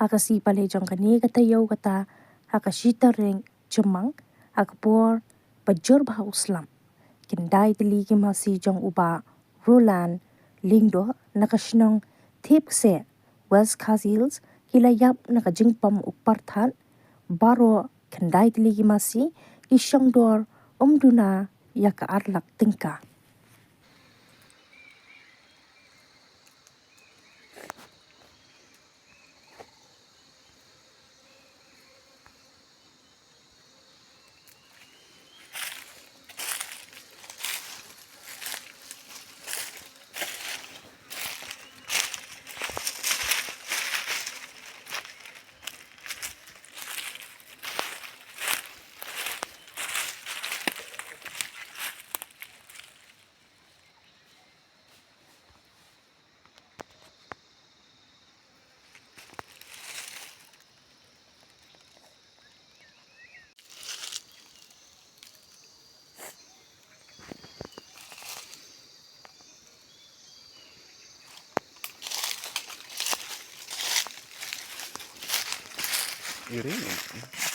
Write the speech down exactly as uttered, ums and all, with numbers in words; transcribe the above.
Ha ka sngi Palei jong kane ka taïew kata, ha ka shi tarik Jymmang, ha ka por ba jur bha u slap, khyndai tylli ki masi jong u Bah Roland Lyngdoh na ka shnong Thepkseh, West Khasi Hills, ki la ïap na ka jingpom u pyrthat. Baroh khyndai tylli ki masi ki shong dor ym duna ïa ka ar lak tyngka. Iring.